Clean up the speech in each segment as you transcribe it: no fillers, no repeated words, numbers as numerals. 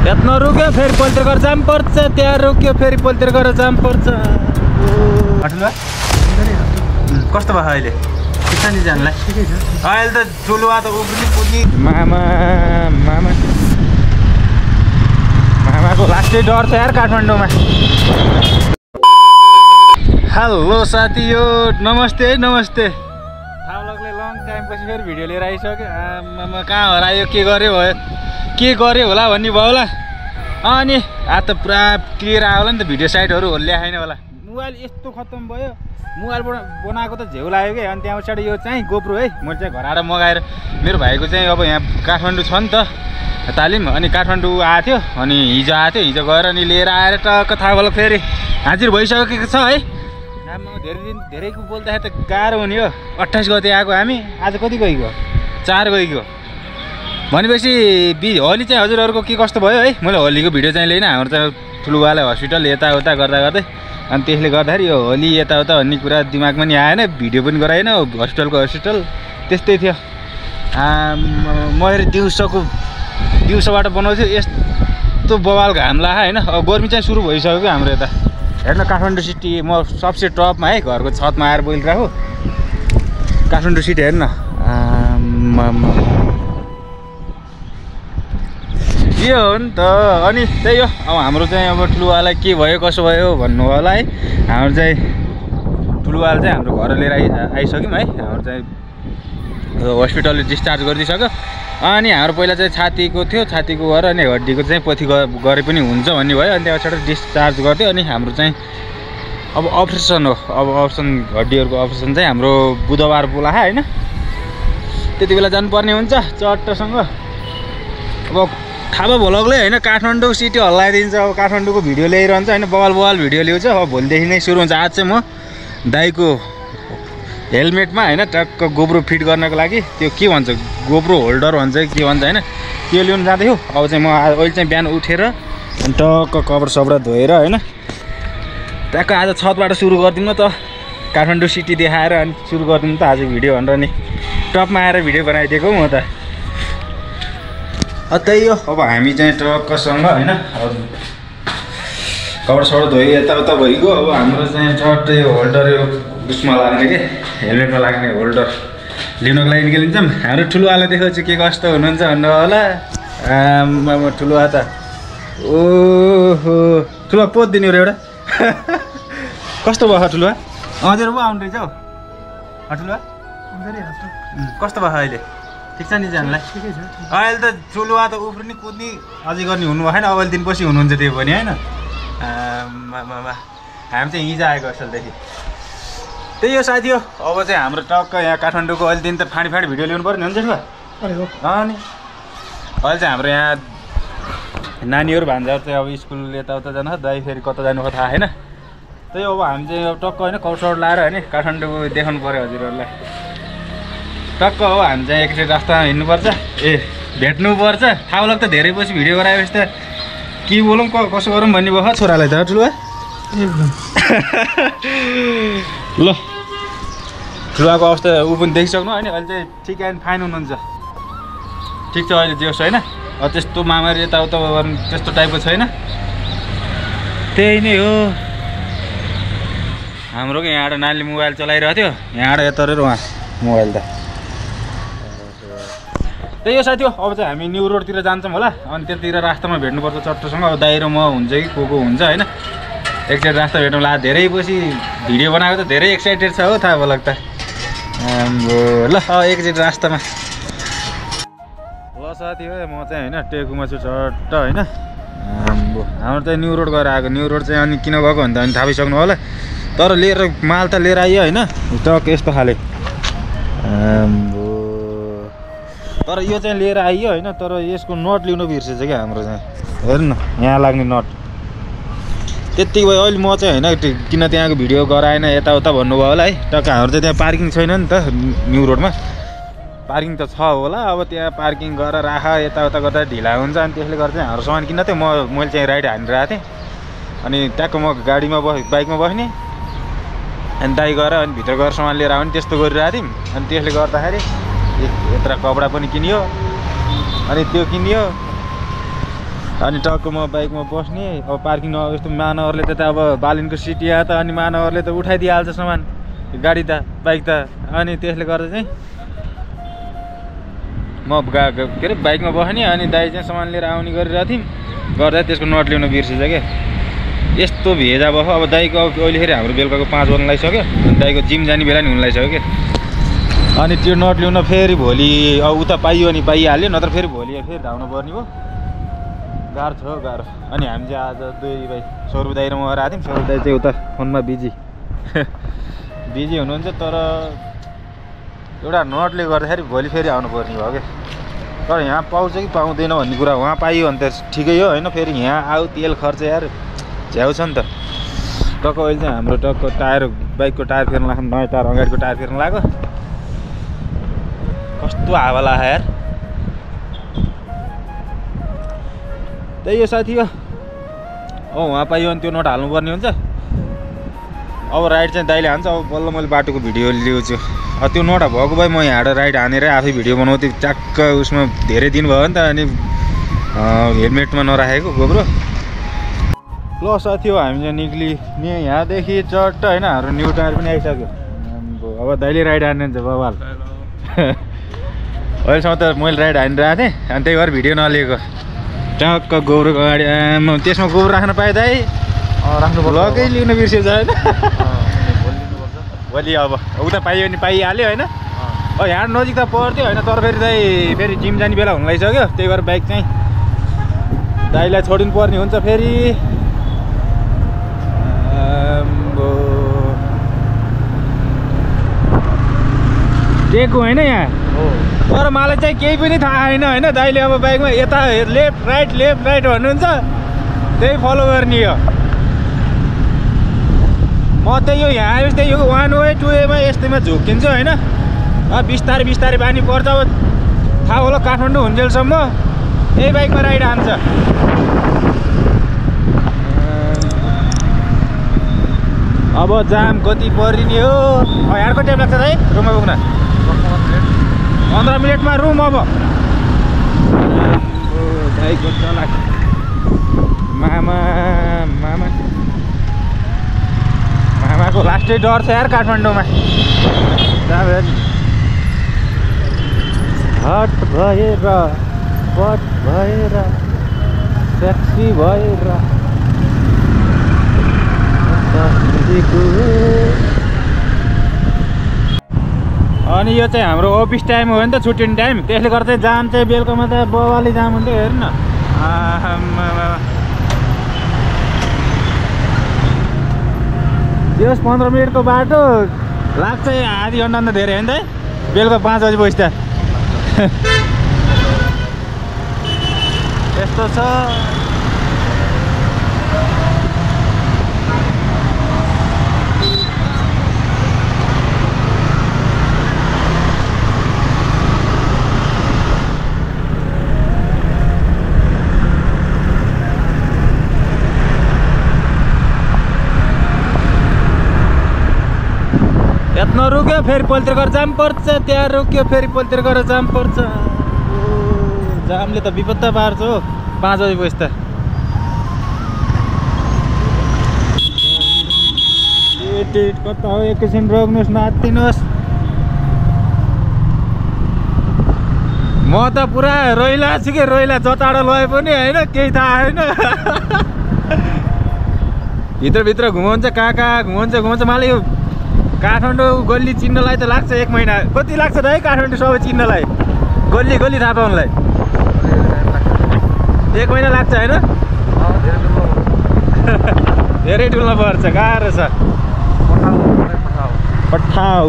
यत्न रुक्यो फेरि पोल्तिर गरेर जाम पर्छ, त्यहाँ रुक्यो फेरि पोल्तिर गरेर जाम पर्छ। कस्तो भयो अहिले? ठिक छ नि जानलाई? अहिले त ठुलुवा त उब्रिनी पुग्ने। मामाको लास्टै डर छ यार काठमाडौँमा। हेलो साथी, यो नमस्ते है नमस्ते। थावलकले लङ टाइमपछि फेरि भिडियो लिएर आइसक्यो। आमामा कहाँ हरायो, के गर्यो भयो, के गर्यो होला भन्ने भयो होला। अनि आज त पुरा क्लियर आयो होला नि त, भिडियो साइटहरू ल्याएन होला। मोबाइल यस्तो खत्तम भयो, मोबाइलबाट बनाएको त झेउ लाग्यो कि। अनि त्यहाँ पछाडि यो चाहिँ गोप्रो है, मैले चाहिँ घर आएर मगाएर, मेरो भाइको चाहिँ अब यहाँ काठमाडौँ छ नि त तालिम, अनि काठमाडौँ आएको थियो, अनि हिजो आएको थियो, हिजो गएर अनि लिएर आएर टक्क थाहा फेरि हाजिर भइसकेको छ है। धेरैको बोल्दाखेरि त गाह्रो हुने हो। 28 गते आएको हामी, आज कति गइगयो? 4 गइगयो भनेपछि होली चाहिँ हजुरहरूको के कस्तो भयो है? मैले होलीको भिडियो चाहिँ लिएन, हाम्रो चाहिँ ठुलोवाला हस्पिटल यताउता गर्दा गर्दै, अनि त्यसले गर्दाखेरि यो होली यताउता भन्ने कुरा दिमागमा नि आएन, भिडियो पनि गराएन। हस्पिटल त्यस्तै थियो। मैले दिउँसोबाट बनाउँथ्यो, यस्तो बवाल घाम लाग्यो होइन। अब गर्मी चाहिँ सुरु भइसक्यो कि हाम्रो यता। हेर्न काठमाडौँ सिटी, म सबसे टपमा है, घरको छतमा आएर बोलिरहेको काठमाडौँ सिटी हेर्न। यो हो नि त। अनि त्यही हो, अब हाम्रो चाहिँ अब ठुलोवालाई के भयो कसो भयो भन्नु होला है। हाम्रो चाहिँ ठुलोवाला चाहिँ हाम्रो घर लिएर आइसक्यौँ है। हाम्रो चाहिँ हस्पिटलले डिस्चार्ज गरिदिइसक्यो। अनि हाम्रो पहिला चाहिँ छातीको थियो, छातीको गएर अनि हड्डीको चाहिँ पछि गरे पनि हुन्छ भन्ने भयो। अनि त्यहाँ पछाडि डिस्चार्ज गर्थ्यो। अनि हाम्रो चाहिँ अब अपरेसन हो, अब अपरेसन हड्डीहरूको अपरेसन चाहिँ हाम्रो बुधबार बोलायो होइन। त्यति बेला जानुपर्ने हुन्छ चट्टसँग। अब थाहा भ्लगले होइन काठमाडौँ सिटी हल्लाइदिन्छ। अब काठमाडौँको भिडियो ल्याइरहन्छ होइन, बवाल भिडियो ल्याउँछ। अब भोलिदेखि नै सुरु हुन्छ। आज चाहिँ म दाइको हेलमेटमा होइन टक्क गोप्रो फिट गर्नको लागि, त्यो के भन्छ गोप्रो होल्डर भन्छ के भन्छ होइन, त्यो ल्याउनु जाँदैछु। अब चाहिँ म अहिले चाहिँ बिहान उठेर अनि टक्क कभर सपडा धोएर होइन टक्क आज छतबाट सुरु गरिदिउँ न त, काठमाडौँ सिटी देखाएर अनि सुरु गरिदिउँ त आज भिडियो भनेर नि टपमा आएर भिडियो बनाइदिएको म त। त्यही हो, अब हामी चाहिँ टक्कसँग होइन कभर सपडा धोइ यताउता भइगयो। अब हाम्रो चाहिँ टट्टै होल्डर यो उसमा लाग्ने के हेलमेटमा लाग्ने होल्डर लिनको लागि निकालिन्छौँ। हाम्रो ठुलोवाला देखाउँछु के कस्तो हुनुहुन्छ भन्नु होला। ठुलोवा त ओहो ठुलोवा पोतिदिनु र एउटा कस्तो भयो ठुलोवा? हजुर पो आउनु रहेछ हौ ठुलोवा, कस्तो भयो अहिले? ठिक छ नि जानलाई? अहिले त ठुलोवा त उफ्रिने कुद्ने अझै गर्ने हुनु भएन, अब दिनपछि हुनुहुन्छ त्यो पनि होइन। हामी चाहिँ हिजो आएको असलदेखि। त्यही हो साथी हो। अब चाहिँ हाम्रो टक्क यहाँ काठमाडौँको अहिले दिन त फाँडी भिडियो ल्याउनु पर्ने हुन्छ ठुलो। अनि अहिले चाहिँ हाम्रो यहाँ नानीहरू भान्जाहरू चाहिँ अब स्कुल यताउता जानु दाइ फेरि कता जानु हो थाहा छैन। त्यही अब हामी चाहिँ अब टक्क होइन कौसर लाएर होइन काठमाडौँको देखाउनु पऱ्यो हजुरहरूलाई। टक्क हो हामी चाहिँ एकचोटि रास्तामा हिँड्नुपर्छ, भेट्नुपर्छ। थावलक त धेरै पछि भिडियो गराएपछि त के बोलौँ कसो गरौँ भन्ने भयो छोरालाई त ठुलो ल। ठुलोको अवस्था ऊ पनि देखिसक्नु होइन, अहिले चाहिँ ठिक एन्ड फाइन हुनुहुन्छ। ठिक छ अहिले जे होस् होइन, त्यस्तो मामारी यताउता त्यस्तो टाइपको छैन। त्यही नै हो। हाम्रो यहाँबाट नानीले मोबाइल चलाइरहेको थियो, यहाँबाट यता उहाँ मोबाइल त। त्यही हो साथी हो। अब चाहिँ हामी न्यू रोडतिर जान्छौँ होला। अनि त्यतिर रास्तामा भेट्नुपर्छ चट्टोसँग। अब दाइ र म हुन्छ कि को हुन्छ होइन, एकचोटि रास्ता भेट्नु ला। धेरै पछि भिडियो बनाएको त धेरै एक्साइटेड छ हो थाहा भयो लाग्दा। ल एकचोटि रास्तामा ल साथी हो। म चाहिँ होइन टेकुमा छु चट्ट होइन। हाम्रो चाहिँ न्यू रोड गएर आएको। न्यू रोड चाहिँ अनि किन गएको भन्दा अनि थाहा भइसक्नु होला। तर लिएर माल त लिएर आइयो होइन टक यस्तो खाले। तर यो चाहिँ लिएर आइयो होइन, तर यसको नट लिनु बिर्सेछ क्या हाम्रो चाहिँ। हेर्नु न यहाँ लाग्ने नट त्यति भयो। अहिले म चाहिँ होइन किन त्यहाँको भिडियो गराएन यताउता भन्नुभयो होला है। टक्क हाम्रो चाहिँ त्यहाँ पार्किङ छैन नि त न्यू रोडमा। पार्किङ त छ होला, अब त्यहाँ पार्किङ गरेर राख यताउता गर्दा ढिला हुन्छ। अनि त्यसले गर्दा चाहिँ हाम्रो सामान किन्न थियो। मैले चाहिँ राइड हानिरहेको थिएँ। अनि ट्याक्क म गाडीमा बाइकमा बस्ने अनि दाइ गएर अनि भित्र गएर सामान लिएर आउने त्यस्तो गरिरहेको थियौँ। अनि त्यसले गर्दाखेरि यत्रो कपडा पनि किनियो अनि त्यो किनियो अनि टक्क म बाइकमा बस्ने अब पार्किङ यस्तो महानगरले त अब बालिनको सिट यहाँ त अनि महानगरले त उठाइदिइहाल्छ सामान गाडी त बाइक त अनि त्यसले गर्दा चाहिँ म के अरे बाइकमा बस्ने अनि दाइ चाहिँ सामान लिएर आउने गरिरहेको थियौँ गर्दा त्यसको नट ल्याउन बिर्सेछ क्या यस्तो भेजा भयो अब दाइको अब अहिलेखेरि हाम्रो बेलुकाको 5 बज्न लागिसक्यो अनि दाइको जिम जाने बेला नि हुन लागिसक्यो क्या अनि त्यो नट ल्याउन फेरि भोलि अब उता पाइयो अनि पाइहाल्यो नत्र फेरि भोलि फेरि धाउनु पर्ने भयो गाह्रो छ गाह्रो अनि हामी चाहिँ आज दुई भाइ सौरभ दाइ र म आएको थियौँ सौरभ दाइ चाहिँ उता फोनमा बिजी बिजी हुनुहुन्छ तर एउटा नटले गर्दाखेरि भोलि फेरि आउनु पर्ने भयो क्या तर यहाँ पाउँछ कि पाउँदैन भन्ने कुरा उहाँ पाइयो भने त ठिकै हो होइन फेरि यहाँ आऊ तेल खर्च यार झ्याउ छ नि त टक्क अहिले चाहिँ हाम्रो टक्क टायर बाइकको टायर फेर्न लाग्यो नयाँ टायर अगाडिको टायर फेर्न लाग्यो कस्तो हावा लाग्यो यार त्यही हो साथी हो अब उहाँ पाइयो भने त्यो नोट हाल्नुपर्ने हुन्छ अब राइड चाहिँ दाइले हान्छ अब बल्ल मैले बाटोको भिडियो ल्याउँछु अब त्यो नोट भएको भए म यहाँबाट राइड हानेर आफै भिडियो बनाउँथेँ ट्याक्क उसमा धेरै दिन भयो नि त अनि हेलमेटमा नराखेको गोब्रो ल साथी हो हामी चाहिँ निक्लिने यहाँदेखि चट्ट होइन हाम्रो न्यू टायर पनि आइसक्यो अब दाइले राइड हान्ने हुन्छ बबाल अहिलेसम्म त मैले राइड हानिरहेको थिएँ अनि त्यही भएर भिडियो नलिएको टक्क गोब्रोको अगाडि त्यसमा गोब्रो राख्न पाएँ दाइ राख्नु लगै लिनु बिर्सेछ होइन भोलि अब उता पाइयो भने पाइहाल्यो होइन अब यहाँ नजिक त पर्थ्यो होइन तर फेरि दाइ फेरि जिम जाने बेला हुन लागिसक्यो त्यही भएर बाइक चाहिँ दाइलाई छोडिनु पर्ने हुन्छ फेरि टेको होइन यहाँ तर मलाई चाहिँ केही पनि थाहा छैन होइन दाइले अब बाइकमा यता लेफ्ट राइट भन्नुहुन्छ त्यही फलो गर्ने हो म त्यही हो यहाँ आएपछि त्यही हो 1 वे 2 वेमा यस्तैमा झुक्किन्छु होइन बिस्तारै बानी पर्छ अब थाहा होला काठमाडौँ हुन्जेलसम्म यही बाइकमा राइड हान्छ अब जाम कति परिने हो यहाँको टाइम लाग्छ दाइ रुममा पुग्न 15 मिनटमा रुम अब दाइको चलाक मामाको लास्टै डर छ यार काठमाडौँमा हट भएर पट भएर सेक्सी भएर अनि यो चाहिँ हाम्रो अफिस टाइम हो नि त छुट्टिने टाइम त्यसले गर्दा चाहिँ जाम चाहिँ बेलुकामा त बवाली जाम हुन्थ्यो हेर्नु न त्यस 15 मिनटको बाटो लाग्छ आधी घन्टा धेरै होइन त बेलुका 5 बजी बस्दा यस्तो छ यत्न रुक्यो फेरि पल्तिर गरेर जाम पर्छ त्यहाँ रुक्यो फेरि पल्तिर गरेर जाम पर्छ जामले त विपत्ता पार्छ हो 5 बजी बस्दा कता हो एकैछिन रोक्नुहोस् नआत्तिनुहोस् म त पुरा रोइला छु कि रोइला जताडो लगे पनि होइन केही थाहा छैन भित्रभित्र घुमाउँछ कहाँ घुमाउँछ मलाई यो काठमाडौँ गल्ली चिन्नलाई त लाग्छ 1 महिना कति लाग्छ त है काठमाडौँ सबै चिन्नलाई गल्ली थाहा पाउनलाई 1 महिना लाग्छ होइन धेरै डुल्न पर्छ गाह्रो छ पठाउ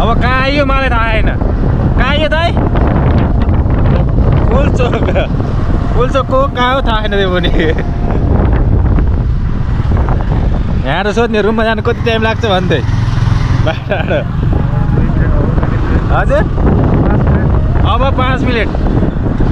अब कहाँ आइयो मलाई थाहा छैन कहाँ आइयो दाइ फुलचोकको कहाँ हो थाहा छैन त्यो पनि यहाँ त सोध्ने रुममा जानु कति टाइम लाग्छ भन्दै बाटो हजुर अब 5 मिनट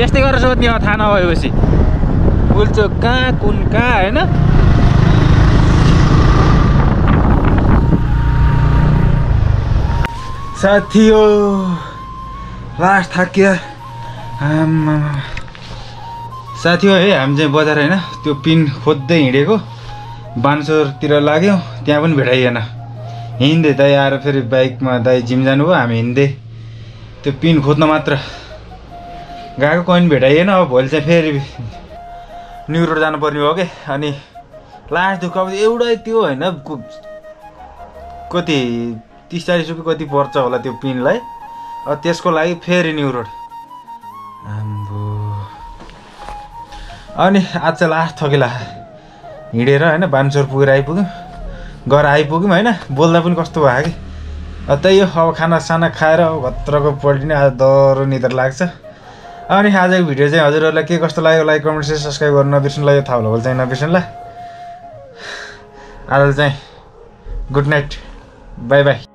यस्तै गरेर सोध्ने हो थाहा नभएपछि फुलचोक कहाँ कुन कहाँ होइन साथी हो लास्ट थाक्यो साथी हो है हामी चाहिँ बजार होइन त्यो पिन खोज्दै हिँडेको बान्सोरतिर लाग्यो त्यहाँ पनि भेटाइएन हिँड्दै दाइ आएर फेरि बाइकमा दाइ जिम जानुभयो हामी हिँड्दै त्यो पिन खोज्न मात्र गएको कोही भेटाइएन अब भोलि चाहिँ फेरि न्यु रोड जानुपर्ने हो कि अनि लास्ट दुःख अब एउटै त्यो होइन कति 30-40 रुपियाँ कति पर्छ होला त्यो पिनलाई त्यसको लागि फेरि न्यु रोड अनि आज चाहिँ लास्ट थकेला हिँडेर होइन बान्सोर पुगेर आइपुग्यौँ घर आइपुग्यौँ होइन बोल्दा पनि कस्तो भयो कि त्यही हो अब खानासाना खाएर भत्रको पल्टिने आज डह्रो निद्रा लाग्छ अनि आजको भिडियो चाहिँ हजुरहरूलाई के कस्तो लाग्यो लाइक कमेन्ट सेयर सब्सक्राइब गर्नु नबिर्सनु ल यो थाहा होला चाहिँ नबिर्सनु ल आज चाहिँ गुड नाइट बाई बाई